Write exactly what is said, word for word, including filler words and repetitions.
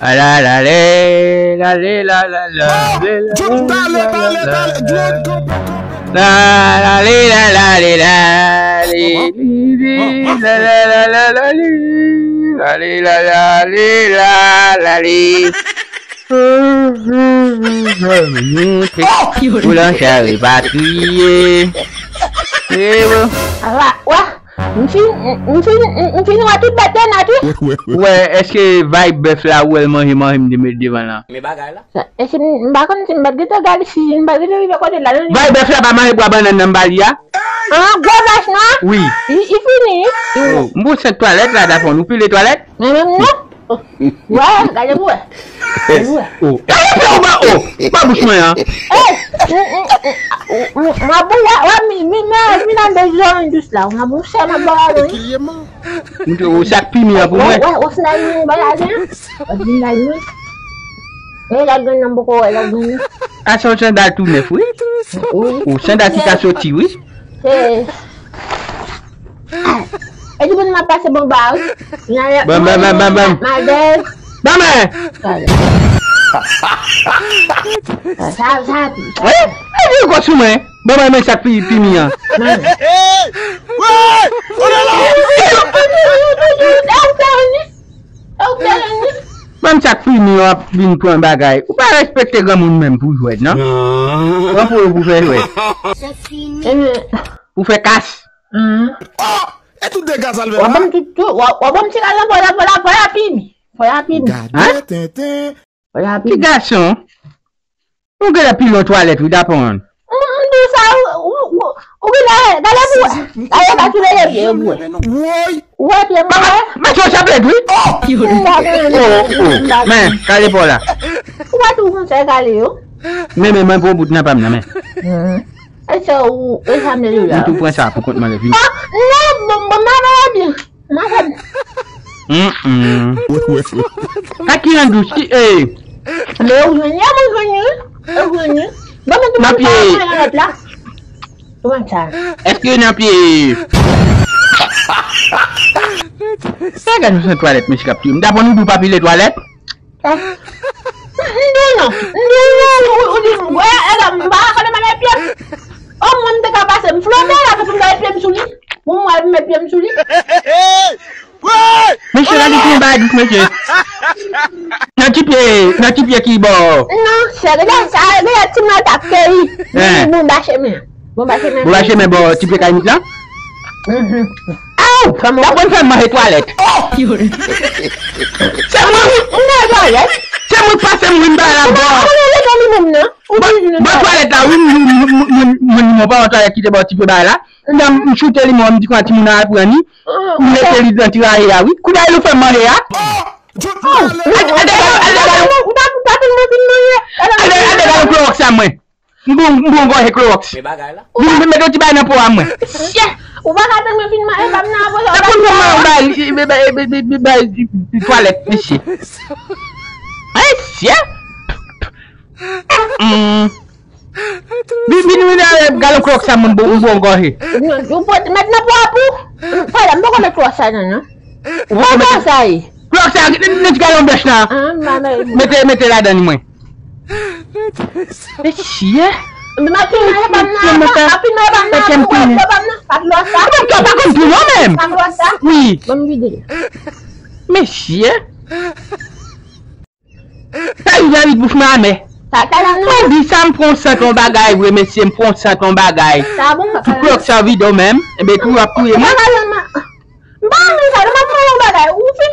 La la le, la le la la la, le la le la la la. La la le la la le la, le li li la la la la la li. La le la la le la la li. Ou lan chè repatriye. Ewo. Ala, wa. M fin, m fin, m fin wè tout bèt yo nèt, wi. Ou wè, èske vay bèf la, ou wè l manje, manje m te met devan la? Men bagay la. Èske m, m pa konn si m pa t gentan gade, si m pa t gentan rive kote l la, non? Vay bèf la pa manje bwa bannann nan m ba li a? An, gwo vach non? Wi. Li, li fini. Oh, m pou sent twalèt la, dapon. Nou pile twalèt? Men menm non. Wè, gade pou wè. Gade pou wè. Oh. Gade pou wè, oh. Pa bouch mwen an. Ey! M, m, m, m, m ap bouya, wè, mi, mi, mi, mi nan de zòn dous la. M ap bouche, m ap bouya, wi. Mwen te ou sak pimi an pou mwen. Wè, wè, ou snay mi bagay la. Ou di la mi. E la grenn nan poko wè, la grenn nan. A se yon sandal tou nèf, wi. Wi. Ou sandal ki ka soti, wi. Se E di moun m ap pase bon ba, wi. Ban, ban, ban, ban, ban. Madèz. Ban mwen. Sa, sa, sa. Wi, e di gwo sou mwen. Ban mwen, men sak pi, pi mi an. Wi, on est là. Ban m sak pi mi an ap vin pran bagay. Ou pa respekte granmoun menm pou jwèt, non? Pran pou ou pou fè jwèt. Pou fè kas. Oh! E tout dega sa l fè la? W ap ban m tout, tout, w ap, w ap ban m ti gaz la, fò la, fò la, fò la pini. Fò la pini. Gade tenten. Fò la pini. Ti gason. Ou gen la pil yon twalèt, wi, dapon. M, m di w sa, ou, ou, ou, ou gen la, gade pou wè. Gade pa tou leve pye, ou wè. Woy! Ou wè pye mwen, wè? Mèt yo chaplèt, wi. Oh! Oh, oh. Men, kale pa w la. Ou pa tou konn sa kale yo? Men, men, men, pran bout nan pa m nan, men. E sa ou, e sa m te di w la. Mwen tou pran sa pou kont mwen lè fini. Ah, non, bon, bon, m ap byen. M ap byen. Mm, mm. Sa ki an dous, ki, eh. Men ou jwenn li, ou jwenn li, ou jwenn li. Bon, men tout moun pa nan lòt la. Kòman sa? Èske nan pye? Sa gade nou se twalèt, mesye k ap touye m. Dapon nou di w pa pile twalèt? Ah. M di w non. M di w non. Ou, ou di m, wè, e la, m pa konnen mwen met pye m. O mwen m te ka pase, m flote la, pou m ta met pye m sou li. Pou m wè m met pye m sou li. Mesye, la li tou yon bagay dous, mesye. Nan ti pye, nan ti pye ki bò? Non, se gade sa, gade ti mwen t ap keyi. Bon ba chemen. Bon ba chemen. Bon ba chemen bò ti pye kayimit la? Mhm. Aw! Sa bon fè manje twalèt. Se mwen, m nan twalèt. Se mwen k pase m wi m bay la bò. Ou pa, ou pa, ou pa, ou pa twalèt la, wi, m, m, m, m, m, m, m, pa yon twalèt ki te bò ti pye bay la. M, m choute li, mwen, m di kwa timoun an al pran li. M mete li nan ti raje a, wi. Kounye a, li fè m manje a. Al, al, al, al, al, al, al, al, al, al, al, klowòks a mwen. M bon, m bon gòje klowòks. Men bagay la. Vin, vin met yon ti bagay nan po a mwen. Chè! Ou pa ka tann mwen fin manje pa m nan apre sa. Epi mwen, mwen, bay, bay, bay, bay, bay, bay, twalèt, mesye. Ay, chè! Mm. Vin, vin, vin, ale, gade klowòks a mwen, m bon, m bon gòje. Ou pot, met nan po a pou. Fè la, m poko met klowòks sa nan, non. Ou poko met sa ye. Klowòks sa, nan ti galon bèch la. Ah, m pa met. Mete, mete ladan li mwen. Mesye. Mwen pa fin manje pa m nan, pa fin manje pa m nan, pa fin manje pa m nan, pa fin manje sa. Mwen pa konn tou non menm. Pa fin manje sa. Wi. Ban m vide. Mesye. Sa rive vit bouch mwen amè. Mwen di sa m pran sant yon bagay vre mesye, m pran sant yon bagay. Sa bon, sa klòks sa vide w menm, enben tou w ap touye mwen. M pa renmen sa, m ap pran yon bagay. Ou fin.